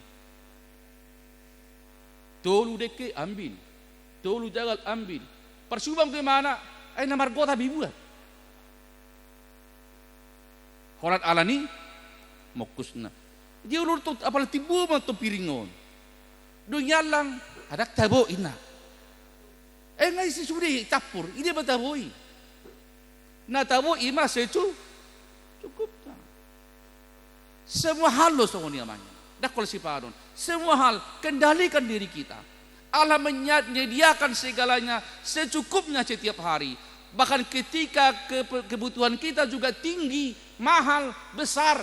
Tolu dengke ambil, tolu jagal ambil. Parsubang do imana, ai na margotap dibuat. Holan alani i, mongkusna. Dia ulur tu, apala timbo ma tu piring on. Dung i allang, ndang tabo inna. Eh, nga isi sude campur, i dia ma tabo i. Na tabo i ma secu-, cukupna. Semua hal do songon i amang inang. Ndang holan sipanganon. Semua hal, kendalikan diri kita. Allah menya-, menyediakan segalanya secukupnya setiap hari. Bahkan ketika ke-, kebutuhan kita juga tinggi, mahal, besar,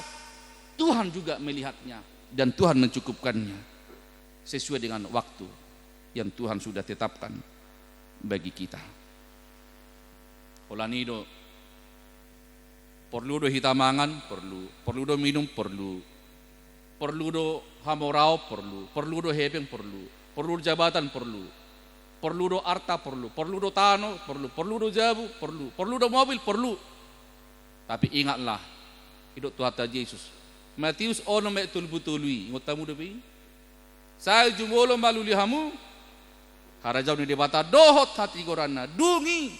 Tuhan juga melihatnya dan Tuhan mencukupkannya sesuai dengan waktu yang Tuhan sudah tetapkan bagi kita. Holan i do, porlu do hita mangan, porlu, porlu do minum, porlu, porlu do hamoraon, porlu, porlu do hepeng, porlu, porlu do jabatan, porlu, porlu do arta, porlu, porlu do tano, porlu, porlu do jabu, porlu, porlu do mobil, porlu. Tapi ingatlah, didok Tuhanta Jesus, Matius onom ayat tolu pulu tolu i, ingot hamu dope i? Sai jumolo mangalului hamu harajaon ni Debata dohot hatigoranna, dung i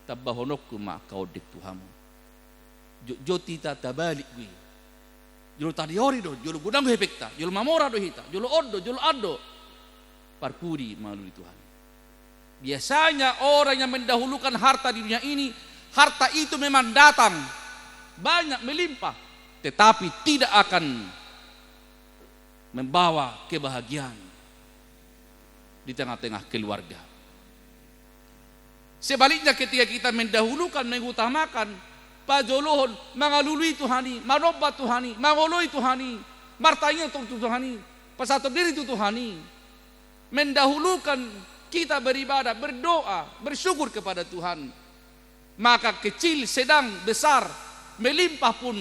tambahononku ma angka onden tu hamu. Jotjot hita tabalik do i. Jolo tadiori do, jolo godang do hepengta, jolo mamora do hita, jolo on do, jolo an do. Parpudi mangalului Tuhan. Biasanya orang yang mendahulukan harta di dunia ini, harta itu memang datang banyak, melimpah, tetapi tidak akan membawa kebahagiaan di tengah-tengah keluarga. Sebaliknya, ketika kita mendahulukan, mengutamakan, pajolohon, mangalului Tuhan i, manomba Tuhan i, mangoloi Tuhan i, martangiang tu Tuhan i, pasahathon diri tu Tuhan i, mendahulukan kita beribadah, berdoa, bersyukur kepada Tuhan, maka kecil, sedang, besar, melimpah pun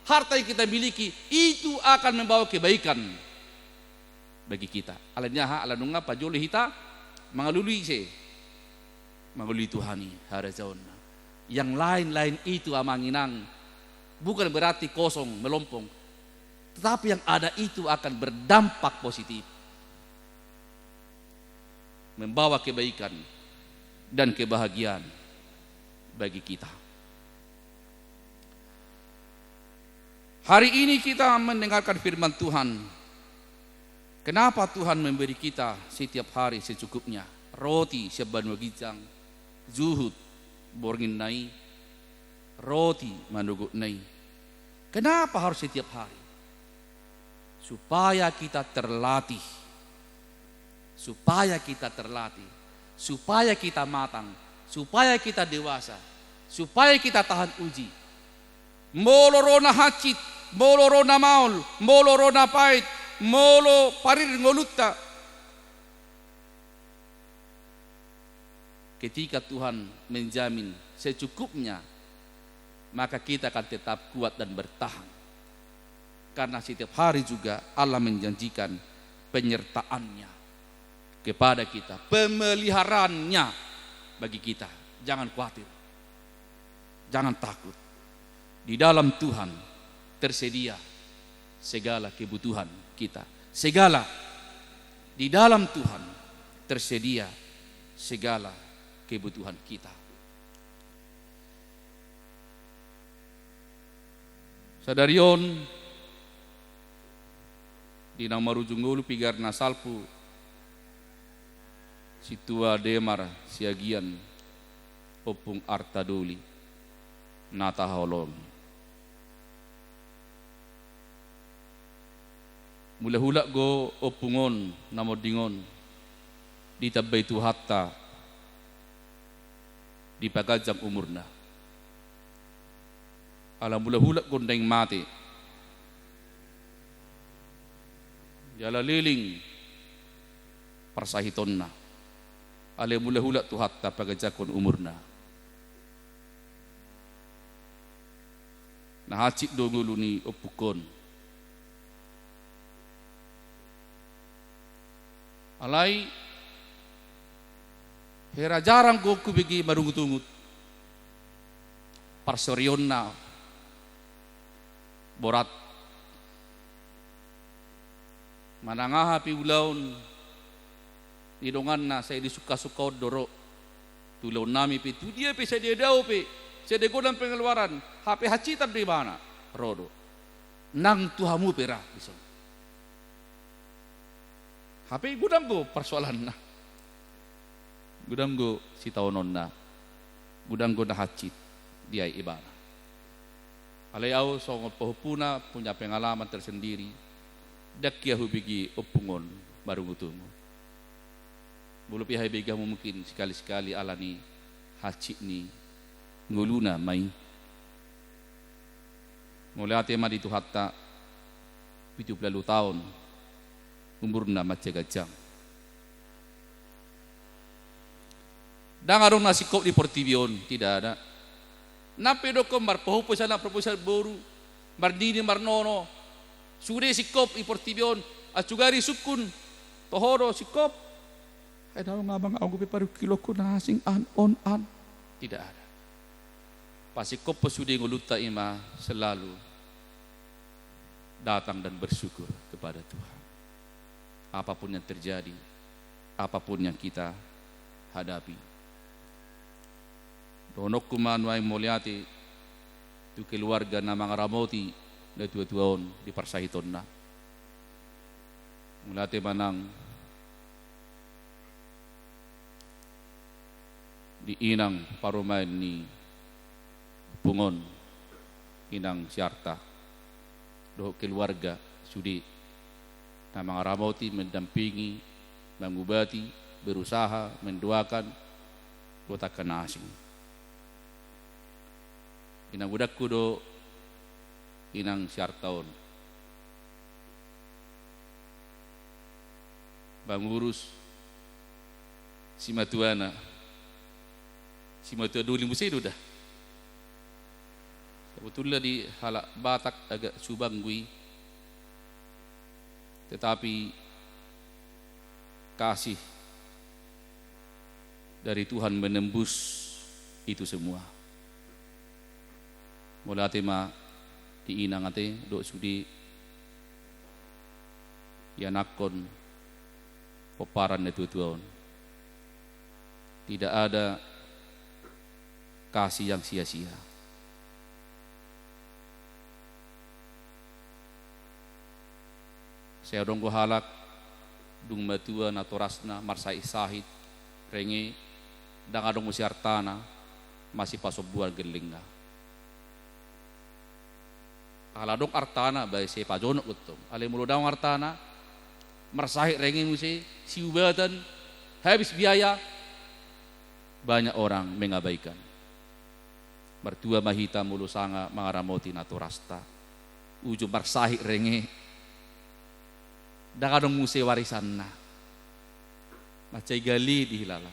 harta yang kita miliki, itu akan membawa kebaikan bagi kita. Alani aha? Ala nunga pajolo hita mangalului ise? Mangalului Tuhan i, harajaonna. Yang lain-lain itu, amang inang, bukan berarti kosong, melompong. Tetapi yang ada itu akan berdampak positif, membawa kebaikan dan kebahagiaan bagi kita. Hari ini kita mendengarkan firman Tuhan. Kenapa Tuhan memberi kita setiap hari secukupnya? Roti sian banua ginjang, juhut borngin na i, roti manogotna i. Kenapa harus setiap hari? Supaya kita terlatih. Supaya kita terlatih. Supaya kita matang. Supaya kita dewasa. Supaya kita tahan uji. Molo ro na hansit, molo ro na maol, molo ro na pait, molo parir ngolunta, ketika Tuhan menjamin secukupnya, maka kita akan tetap kuat dan bertahan. Karena setiap hari juga Allah menjanjikan penyertaan-Nya kepada kita, pemeliharaannya bagi kita. Jangan khawatir, jangan takut. Di dalam Tuhan tersedia segala kebutuhan kita. Segala, di dalam Tuhan tersedia segala kebutuhan kita. Sadari on, di na marujung ngolu piga na salpu, Sintua Demar Siagian, Ompung Arta Doli, na tahaholongi. Mula hulak do ompung on, na monding on, ditambai Tuhanta, dipaganjang umurna. Ala mula hulak do naeng mate, jala leleng parsahitonna. Alai mula hulak Tuhanta paganjanghon umurna. Na hansit do ngolu ni ompung on. Alai hera jarang do hubege marungutungut. Parsorionna borat. Manang aha pe ulaon ni donganna, sai disungkasungka on do ro. Tu ulaonnami pe, tu dia pe, sadia dao pe, sadia godang pengeluaran, hape hansitan do ibana, ro do. Nang tu hamu pe ra dison. Hape godang do persoalanna, godang do sitaononna, godang do na hansit diae ibana. Alai ahu songon pahompuna punya pengalaman tersendiri, ndang hea hubege ompung on marungutungut. Molo pe hubege hamu mungkin sekali-sekali alani hansit ni ngoluna ma i. Mauliate ma di Tuhanta, pitu pulu ualu taon umurna, mansai ganjang. Ndang adong na singkop di portibi on, tidak ada. Nang pe didokkon marpahompu sian anak, marpahompu sian boru, marnini marnono, sude singkop di portibi on, ancuk gari sungkun, toho do singkop. Ai ndang adong, Amang, ahu pe parungkilonku na asing an, on an. Tidak ada. Pasingkophon sude ngolunta i ma selalu datang dan bersyukur kepada Tuhan. Apapun yang terjadi, apapun yang kita hadapi. Dohononku ma nuaeng mauliate tu keluarga na mangaramoti natuatua on di parsahitonna. Mauliate ma nang di inang parumaen ni ompung on, Inang Siarta, dohot keluarga sude na mangaramoti, mendampingi, mengubati, berusaha mendoakan dohot angka na asing. Inang godangku do Inang Siarta on mangurus simatuana, simatua doli muse do da. Sebetulna di halak Batak agak subang do i, tetapi kasih dari Tuhan menembus itu semua. Mauliate ma di inang ate dohot sude ianakhon pomparan natuatua on. Tidak ada kasih yang sia-sia. Sai adong do halak dung matua natorasna marsahit-sahit, renge, ndang adong muse artana, masipasombuan gellengna. Ala adong artana, baen sai pajonok do tong. Alai molo ndang adong artana, marsahit, renge muse, siubatan, habis biaya, banyak orang mengabaikan. Martua ma hita molo sanga mangaramoti natorasta. Uju marsahit, renge, ndang adong muse warisanna. Mansai gale dihilala.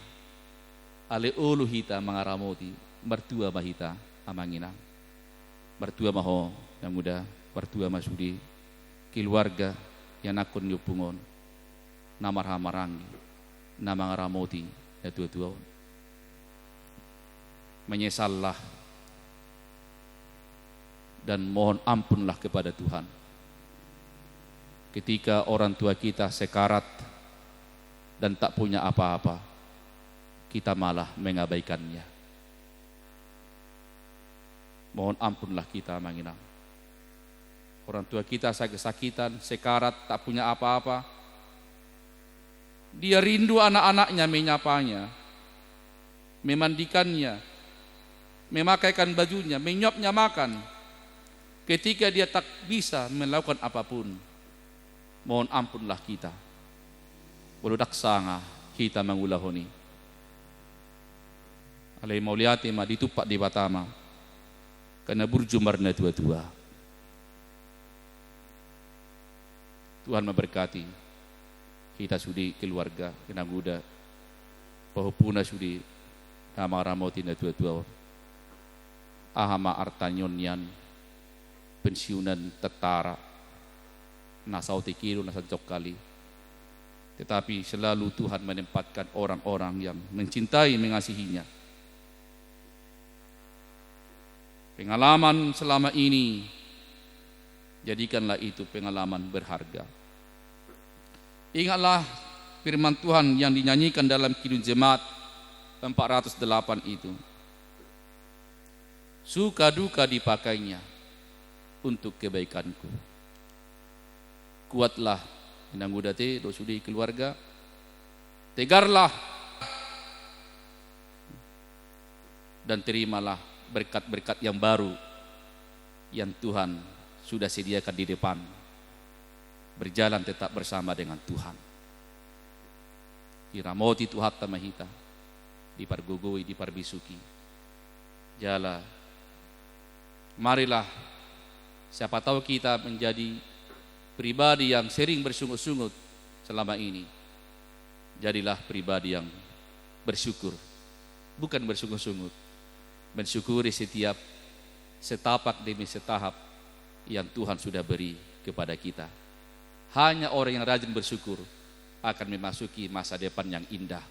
Alai olo hita mangaramoti, martua ma hita, Amang Inang. Martua ma ho, Inang Uda, martua ma sude keluarga, ianakhon ni ompung on, na marhahamaranggi, na mangaramoti natuatua on. Menyesallah dan mohon ampunlah kepada Tuhan ketika orang tua kita sekarat dan tak punya apa-apa, kita malah mengabaikannya. Mohon ampunlah kita, Amang Inang. Orang tua kita sakit-sakitan, sekarat, tak punya apa-apa. Dia rindu anak-anaknya menyapanya, memandikannya, memakaikan bajunya, menyuapnya makan. Ketika dia tak bisa melakukan apapun, mohon ampunlah kita. Molo ndang sanga hita mangulahon i. Alai mauliate ma, ditumpak Debata ma angka na burju marnatuatua. Tuhan memberkati hita sude keluarga, Inang Uda, pahompuna sude na mangaramoti natuatua on. Aha ma arta ni on nian pensiunan tentara, na saotik i do, na sancongkal i. Tetapi selalu Tuhan menempatkan orang-orang yang mencintai, mengasihinya. Pengalaman selama ini, jadikanlah itu pengalaman berharga. Ingatlah firman Tuhan yang dinyanyikan dalam Kidung Jemaat empat ratus delapan itu. Suka duka dipakainya untuk kebaikanku. Kuatlah Inang Uda te, dohot sude keluarga, tegarlah dan terimalah berkat-berkat yang baru yang Tuhan sudah sediakan di depan. Berjalan tetap bersama dengan Tuhan. Diramoti Tuhanta ma hita, dipargogoi, diparbisuhi. Jala marilah, siapa tahu kita menjadi pribadi yang sering bersungut-sungut selama ini. Jadilah pribadi yang bersyukur, bukan bersungut-sungut. Mensyukuri setiap setapak demi setahap yang Tuhan sudah beri kepada kita. Hanya orang yang rajin bersyukur akan memasuki masa depan yang indah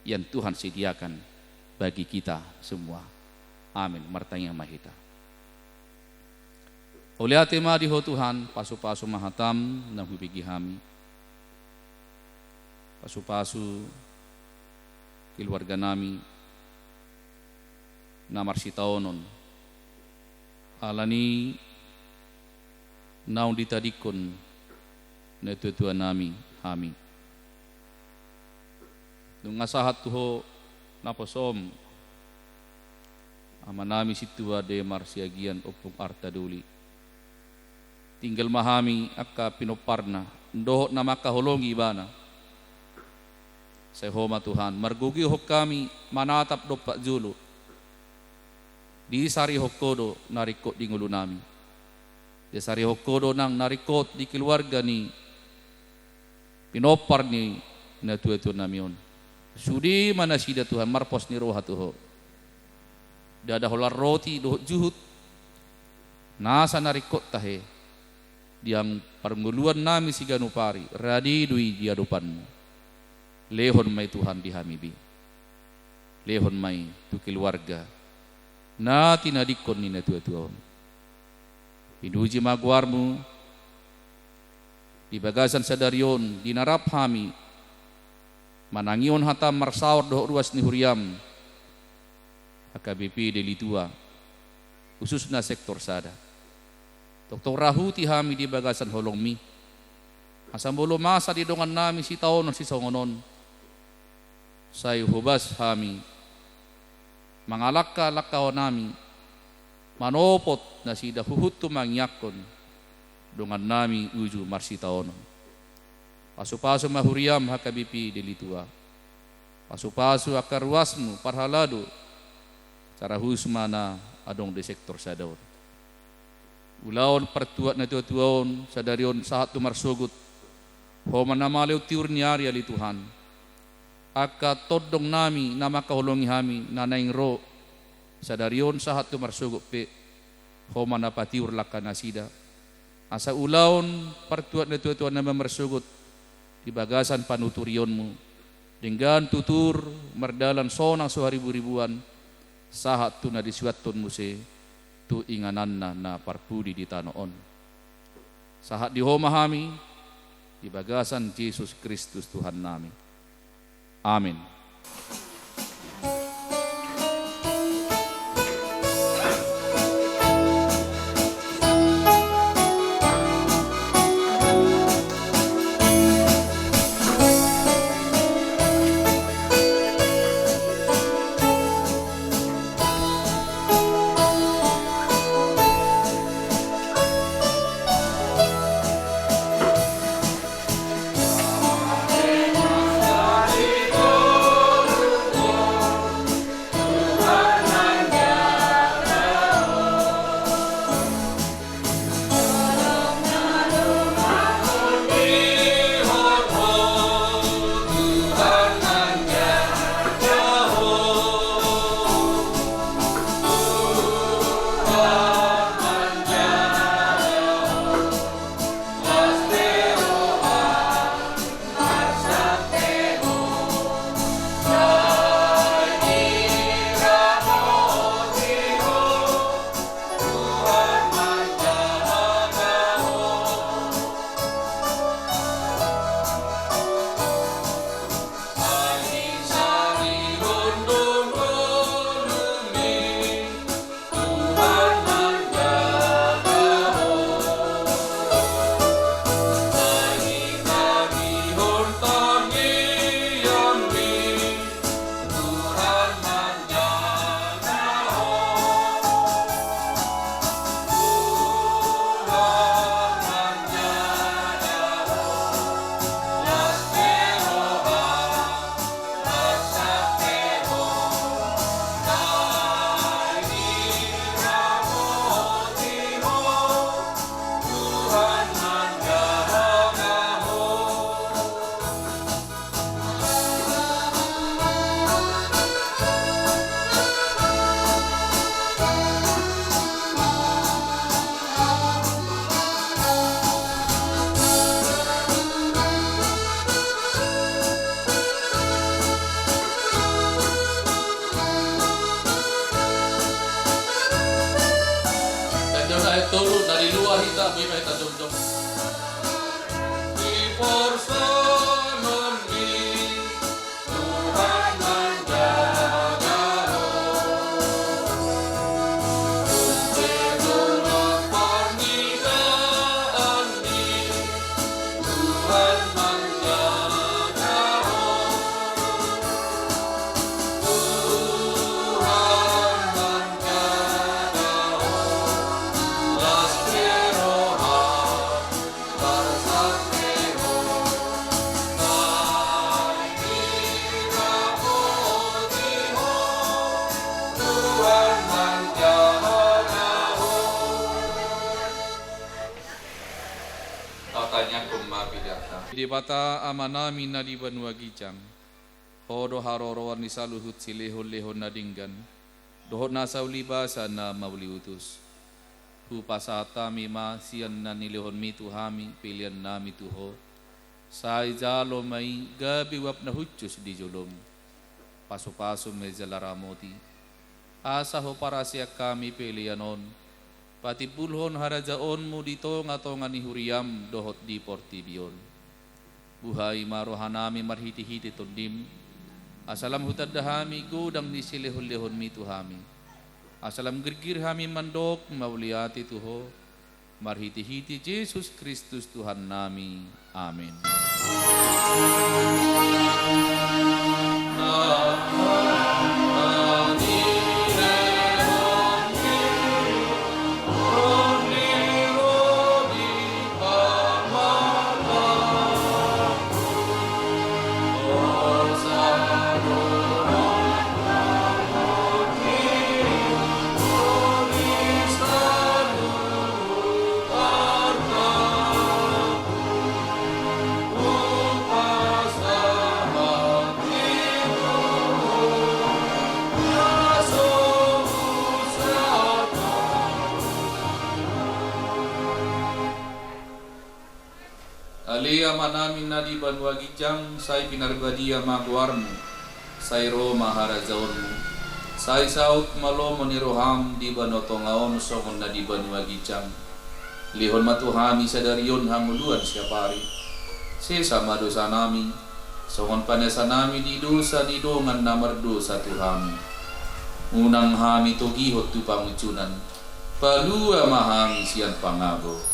yang Tuhan sediakan bagi kita semua. Amin. Martangiang ma hita. Mauliate ma di Ho Tuhan, pasu-pasu ma hataM naung hubege hami. Pasu-pasu keluarganami na marsitaonon. Alani naung ditadingkon natuatuanami hami. Nunga sahat tu Ho naposoM, amanami sintua Demar Siagian Ompung Arta Doli. Tinggal ma hami angka pinomparna, dohot na mangkaholongi ibana. Sai Ho ma Tuhan, margogoihon hami manatap dompak jolo. Disarihon Ho do na ringkot di ngolunami. Disarihon Ho do nang na ringkot di keluarga ni pinompar ni natuatuanami on. Sude ma nasida Tuhan marpos ni roha tu Ho. Ndada holan roti dohot juhut, nasa na ringkot tahe, di angka parngoluannami siganup ari, rade do i di adopanMu. Lehon ma i Tuhan di hami be. Lehon ma i tu keluarga na tinadingkon ni natuatua on. Pinuji ma goarMu, di bagasan sadari on di na rap hami manangihon hataM marsaor dohot ruas ni huriaM, H K B P Deli Tua, khususna sektor sada. Tongtong rahuti hami di bagasan holongMi. Asa molo masa di dongannami sitaonon sisongon on, sai hobas hami mangalangka langkahonami, manopot nasida huhut tu mangiangkon dongannami uju marsitaonon. Pasu-pasu ma huriaM H K B P Deli Tua. Pasu-pasu angka ruasMu parhalado, sara khusus ma na adong di sektor sada on. Ulaon partuat natuatua on sadari on sahat tu marsogot, Ho ma na malehon tiur ni ari ale Tuhan. Angka tondongnami na mangkaholongi hami na naeng ro sadari on sahat tu marsogot pe, Ho ma na patiur langkanasida. Asa ulaon partuat natuatuanami marsogot di bagasan panuturionMu, denggan tutur mardalan sonang so hariburibuan, sahat tu na disuanhon muse tu ingananna na parpudi di tano on. Sahat di Ho ma hami, di bagasan Jesus Kristus Tuhannami. Amin. Tolu na di luar hita, boi ma hita jongjong. Di porsongon ni Tuhan manjaga ho. Di tengah parnidaan ni Tuhan manjaga ho. Tuhan manjaga ho. Las pe roham. Debata Amanami na di banua ginjang, Ho do haroroan ni saluhut silehonlehon na denggan, dohot nasa ulibasa na mauliutus. Hupasahat hami ma sian na nilehonmi tu hami peleannami tu Ho. Sai jalo ma i gabe uap na hushus di jolomi. Pasupasu ma i jala ramoti. Asa huparhaseang hami pelean on patimbulhon harajaonmu di tongatonga ni huriam dohot di portibi on. Buhai ma rohanami marhitehite Tondim, asa lam hutanda hami godang ni silehonlehonmi tu hami. Asa lam girgir hami mandok mauliate tu Ho, marhitehite Jesus Kristus Tuhannami. Amen. Ale Amanami na di banua ginjang, sai pinarbadia ma goarmu. Sai ro ma harajaonmu. Sai saut ma lomo ni roham di banua tonga on songon na di banua ginjang. Lehon ma tu hami sadari on hangoluan siapari. Sesa ma dosanami, songon panesanami di dosa ni dongan na mardosa tu hami. Unang hami togihon tu pangunjunan. Palua ma hami sian pangago.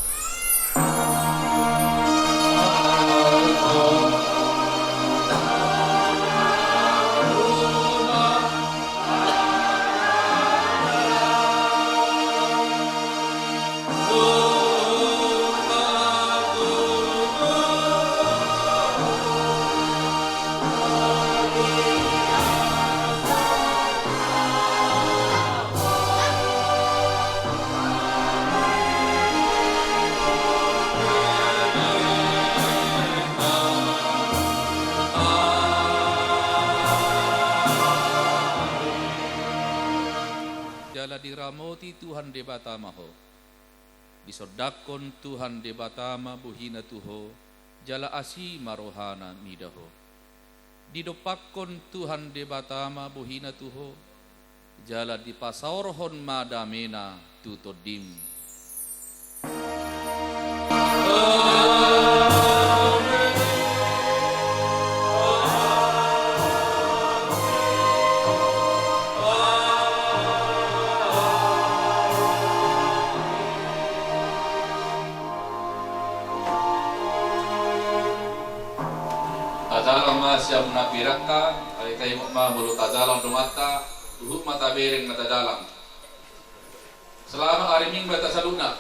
Jala diramoti Tuhan Debata ma ho. Disondangkon Tuhan Debata ma bohina tu ho, jala asi ma rohana mida ho. Didompakkon Tuhan Debata ma bohina tu ho, jala dipasaorhon ma damena tu tondim. Tajalang ma sian na pinaraka, ai taingot ma molo tajalang donganta, huhut ma tabereng na tajalang. Selamat hari Minggu ma hita saluhutna.